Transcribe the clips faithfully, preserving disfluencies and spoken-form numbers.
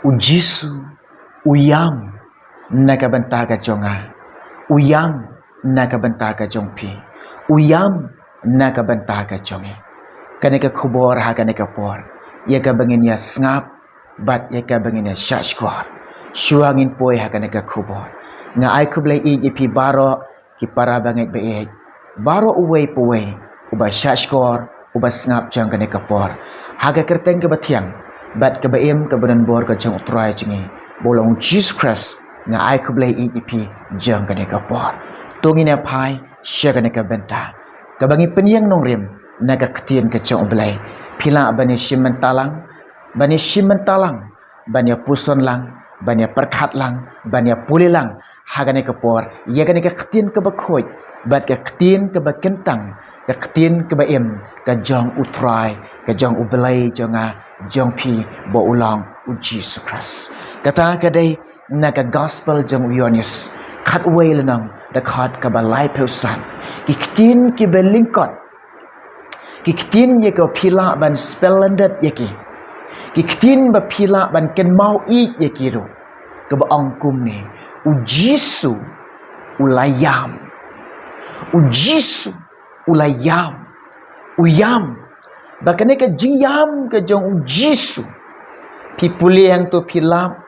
U Jisu u ïam na ka bynta ka jong nga, u ïam na ka bynta ka jong phi, u ïam na ka bynta ka jong ngi. Kane ka khubor ha kane ka por, ïa kaba ngin ïa sngap bad ïa kaba ngin ïa shahshkor. Shuwa ngin poi ha kane ka khubor, nga ai khublei ïa phi baroh ki para bangeit baieit, baroh uwei pa uwei uba shahshkor, uba sngap jong kane ka por, ha ka kyrteng kaba thiang bad kaba im kaba donbor ka jong U Trai jong ngi, ba u long U Jisu Khrist, nga ai khublei ïa phi jong kane ka por. To ngin ïa phai sha kane ka bynta kaba ngi pynïeng nongrim na ka ktien ka jong U Blei. Phi lah ban ïa shim bynta lang, ban ïa shim bynta lang, ban ïa puson lang, ban ïa pyrkhat lang, ban ïa pule lang ha kane ka por ïa kane ka ktien kaba khuid bad ka ktien kaba kyntang, ka ktien kaba im ka jong U Trai, ka jong U Blei jong nga, jong phi, ba u long U Jisu Khrist. Kata ka dei na ka gospel jong u Ïoannis, khatwei lynnong, dkhot kaba laiphew san. Ki ktien kiba lyngkot, ki ktien ïa ka phi lah ban spell lyndet ïa ki, ki ktien ba phi lah ban kynmaw ïa ki ruh, kaba ong kumne: U Jisu u la ïam. U Jisu u la ïam. U ïam. Ba kane ka jingïam ka jong U Jisu, phi pule ïa u to phi lap,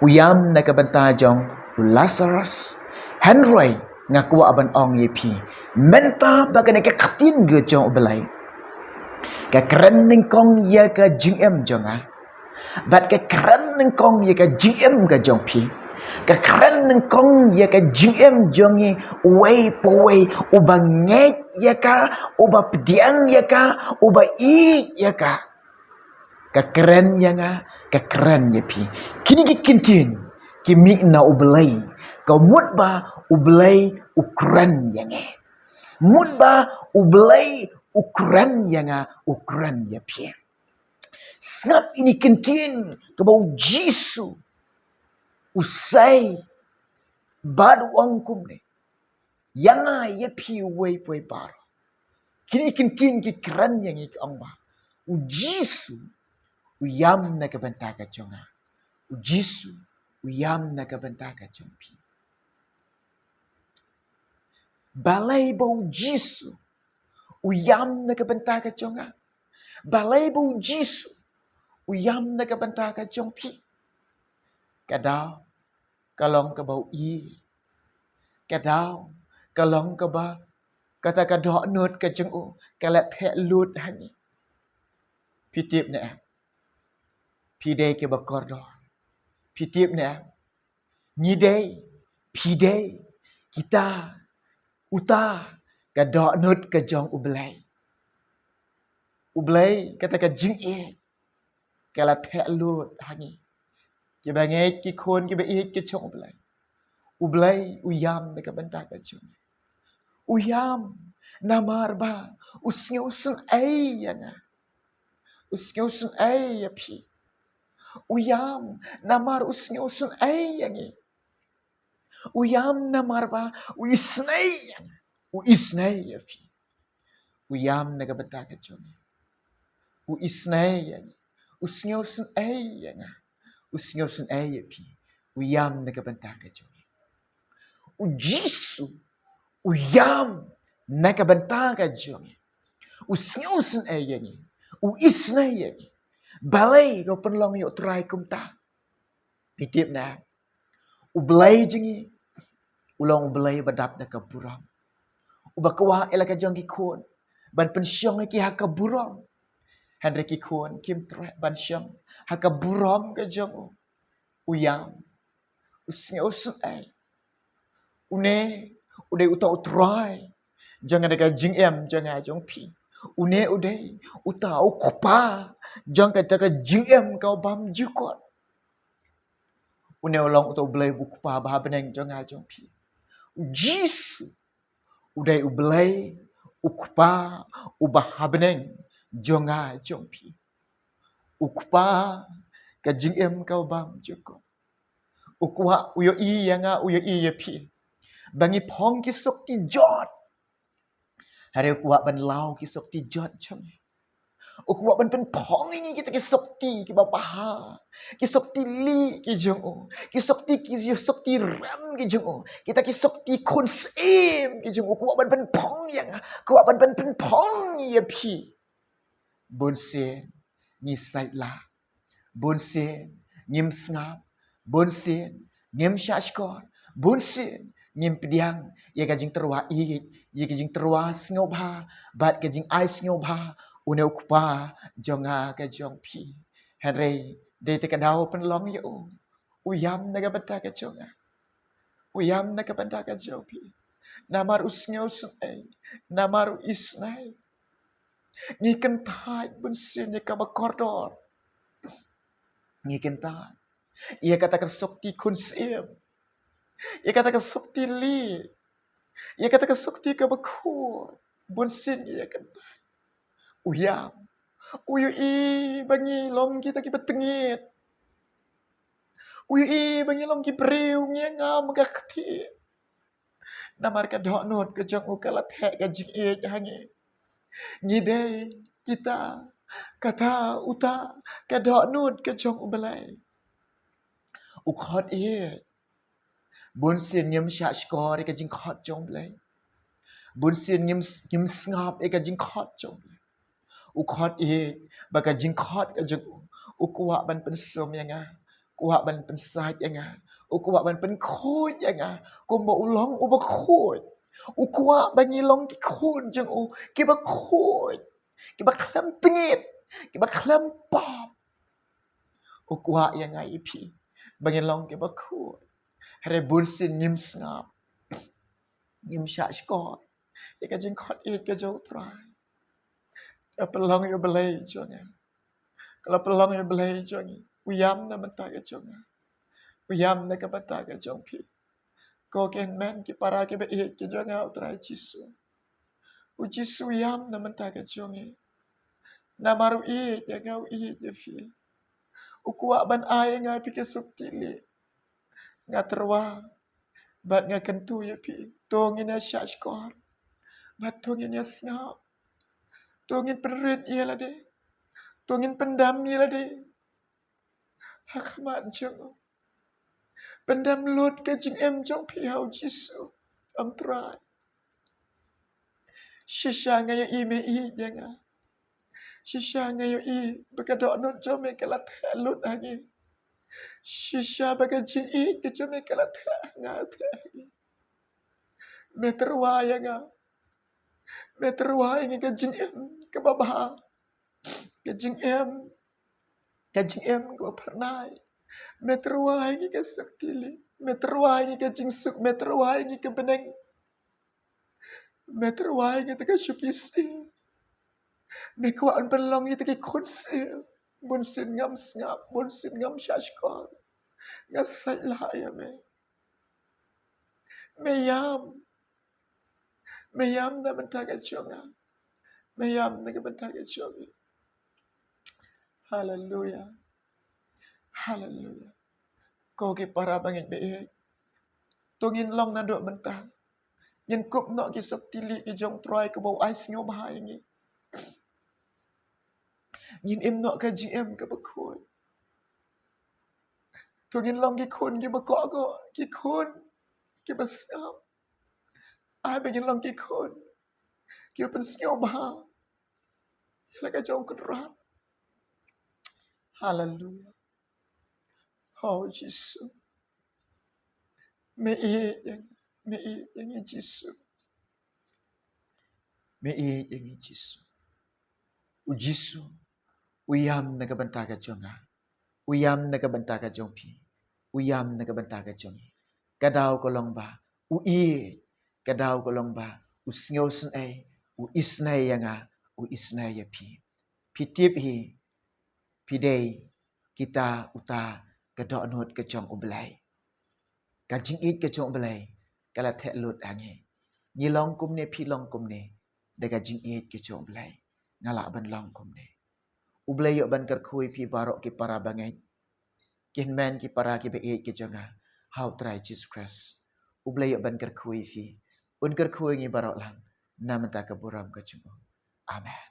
u ïam na ka bynta jong u Lasarus. Hynrei nga kwah ban ong ïa phi mynta ba kane ka ktien ka jong U Blei ka kren nyngkong ïa ka jingim jong nga, bad ka kren nyngkong ïa ka jingim ka jong phi, ka kren nyngkong ïa ka jingim jong ngi uwei pa uwei uba ngeit ïa ka, uba pdiang ïa ka, uba ïeit ïa ka. Ka kren ïa nga, ka kren ïa phi. Kine ki ktien ki mih na U Blei, ka mut ba U Blei u kren ïa ngi. Mut ba U Blei u kren ïa nga, u kren ïa phi. Sngap ine i ktien kaba U Jisu u sei bad u ong kumne: Ïa nga, ïa phi, uwei pa uwei baroh. Kine i ktien ki kren ïa ngi, ki ong ba U Jisu u ïam na ka bynta ka jong nga. U Jisu u ïam na ka bynta ka jong phi. Balei ba U Jisu u ïam na ka bynta ka jong nga? Balei ba U Jisu u ïam na ka bynta ka jong phi? Ka daw ka long kaba u ïeit. Ka daw ka long kaba kata ka dohnud ka jong u ka la theh lut ha ngi. Phi tip ne em? Phi dei kiba kordor. Phi tip ne em? Ngi dei, phi dei, kita, uta ka dohnud ka jong U Blei. U Blei, kata ka jingïeit ka la theh lut ha ngi, kiba ngeit, ki khun kiba ïeit ki jong U Blei. U Blei u ïam na ka bynta ka jong ngi. U ïam namar ba u sngewsynei ïa nga. U sngewsynei ïa phi. U ïam namar u sngewsynei ïa ngi. U ïam namar ba u isynei ïa nga. U isynei ïa phi. U ïam na ka bynta ka jong ngi. U isynei ïa ngi. U sngewsynei ïa nga. U sngewsynei ïa phi. U ïam na ka bynta ka jong ngi. U Jisu u ïam na ka bynta ka jong ngi. U sngewsynei ïa ngi. U isynei ïa ngi. Balei ka pynlong ïa U Trai kumta? Phi tip ne, U Blei jong ngi u long U Blei ba dap da ka burom, uba kwah ïa la ka jong ki khun ban pynshong ïa ki ha ka burom. Hynrei ki khun kim treh ban shong ha ka burom ka jong u. U ïam, u sngewsynei. Une u dei uta U Trai jong kata ka jingim jong nga jong phi. Une u dei uta U Kpa jong kata ka jingim kaba bymjukut. Une u long uta U Blei U Kpa ba ha bneng jong nga jong phi. U Jisu u dei U Blei U Kpa uba ha bneng jong nga jong phi. U Kpa ka jingim kaba bymjukut. U kwah, u ïohi ïa nga, u ïohi ïa phi, ba ngi phong ki suk ki jot. Hynrei u kwah ban law ki suk ki jot jong ngi. U kwah ban pynphong ïa ngi kita ki sokti kiba bha, ki sokti lieh ki jong u, ki sokti ki sokti rem ki jong u, kita ki sokti khun syiem ki jong u. U kwah ban pynphong ïa nga, u kwah ban pynphong ïa phi. Bun sien ngi sait lah, bun sien ngim sngap, bun sien ngim shah shkor, bun sien ngim pdiang ïa ka jingtyrwa ïeit, ïa ka jingtyrwa sngewbha bad ka jingai sngewbha u ne u Kpa jong nga ka jong phi. Hynrei dei te ka daw pynlong ïa u, u ïam na ka bynta ka jong nga, u ïam na ka bynta ka jong phi. Namar u sngewsynei, namar u isynei. Ngi kyntait bun sien ïa kaba kordor. Ngi kyntait ïa kata ka sokti khun syiem, ïa kata ka sokti lieh, ïa kata ka sokti kaba khuid. Bun sien ngi ïa kyntait. U ïam, u ïohi ba ngi long kita kiba tyngit, u ïohi ba ngi long ki briew ngi ngam ka kti. Namar ka dohnud ka jong u ka la theh ka jingïeit ha ngi. Ngi dei kita, kata, uta, ka dohnud ka jong u Blei. U khot ïeit. Bun sien ngim shah shkor ïa ka jingkhot jong u Blei. Bun sien ngim, ngim sngap ïa ka jingkhot jong u Blei. U khot ïeit, ba ka jingkhot ka jong u, u kwah ban pynsum ïa nga, u kwah ban pynsait ïa nga, u kwah ban pynkhuid ïa nga kumba u long uba khuid. U kwah ba ngi long ki khun jong u kiba khuid, kiba khlem tyngit, kiba khlem pop. U kwah ïa nga ïa phi ba ngi long kiba khuid. Hynrei bun sien ngim sngap, ngim shah shkor ïa ka jingkhot ïeit ka jong u Trai. Ka pynlong ïa u Blei jong nga, ka la pynlong ïa u Blei jong ngi. U ïam na ka bynta ka jong nga, u ïam na ka bynta ka jong phi. Ko ki hynmen ki para kiba ïeit ki jong nga, u Trai Jisu, u Jisu u ïam na ka bynta ka jong ngi. Namar u ïeit ïa nga, u ïeit ïa phi. U kwah ban ai ïa nga ïa phi ka sukti lieh. Nga tyrwa bad nga kyntu ïa phi. To ngin ïa shah shkor bad to ngin ïa sngap. To ngin pynrit ïa lade, to ngin pyndem ïa lade ha khmat jong u. Pyndem lut ka jingim jong phi ha u Jisu, ong Trai. Shisha nga ïohi me ïeit ïa nga. Shisha nga ïohi ba ka dohnud jong me ka la theh lut ha ngi. Shisha ba ka jingïeit ka jong me ka la theh ha nga, theh ha ngi. Me tyrwa ïa nga, me tyrwa ïa ngi ka jingim kaba bha, ka jingim, ka jingim kaba phyrnai. Me tyrwa ïa ngi ka sukti lieh, me tyrwa ïa ngi ka jingsuk, me tyrwa ïa ngi ka bneng, me tyrwa ïa ngi ta ka shuki syiem. Me kwah ban pynlong ïa ta ki khun syiem. Bun sien ngam sngap, bun sien ngam shah shkor. Nga sait lah ïa me. Me ïam, me ïam na ka bynta ka jong nga, me ïam na ka bynta ka jong ngi. Haleluya, haleluya. Ko ki para bangeit ba ïeit, to ngin long naduh mynta. Ngin kup noh ki sukti lieh ki jong u Trai kaba u ai sngewbha ïa ngi. Ngin im noh ka jingim kaba khuid. To ngin long ki khun kiba kohnguh, ki khun kiba sngap. Ai ba ngin long ki khun kiba pynsngewbha ïa la ka jong u Kynrad. Haleluya. O Jisu, me ïeit ïa ngi, me ïeit ïa ngi Jisu. Me ïeit ïa ngi Jisu. U Jisu u ïam na ka bynta ka jong nga, u ïam na ka bynta ka jong phi, u ïam na ka bynta ka jong ngi. Ka daw ka long ba u ïeit, ka daw ka long ba u sngewsynei, u isynei ïa nga, u isynei ïa phi. Phi tip hi, phi dei kita, uta ka dohnud ka jong u Blei. Ka jingïeit ka jong u Blei ka la theh lut ha ngi. Ngi long kumne, phi long kumne, da ka jingïeit ka jong u Blei. Nga lah ban long kumne. U Blei ïoh ban kyrkhu ïa phi baroh ki para bangeit, ki hynmen ki para kiba ïeit ki jong nga ha u Trai Jisu Khrist. U Blei ïoh ban kyrkhu ïa phi, un kyrkhu ïa ngi baroh lang na ka bynta ka burom ka jong u. Amen.